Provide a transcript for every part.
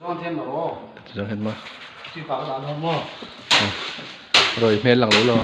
Chuan hian maw Rawi hmel lang lo lo.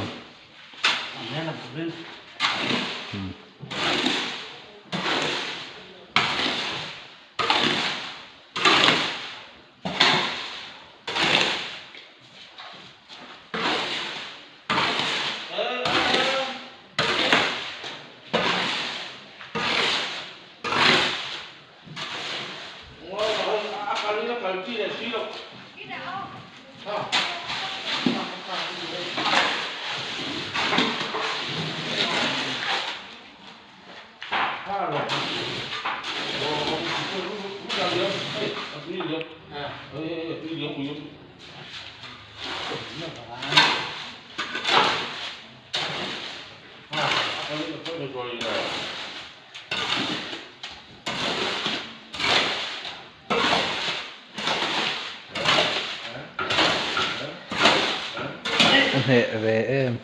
A hneh ve em.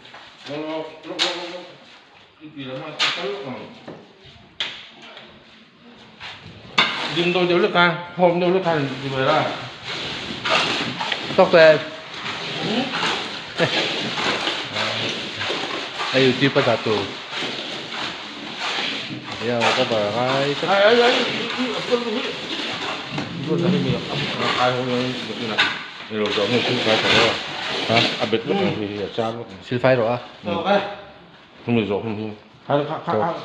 Tawk tawh em. A youtube a dah tur. Ia cover a ngai tlat. Ha? Silfai rawh a. Tawk.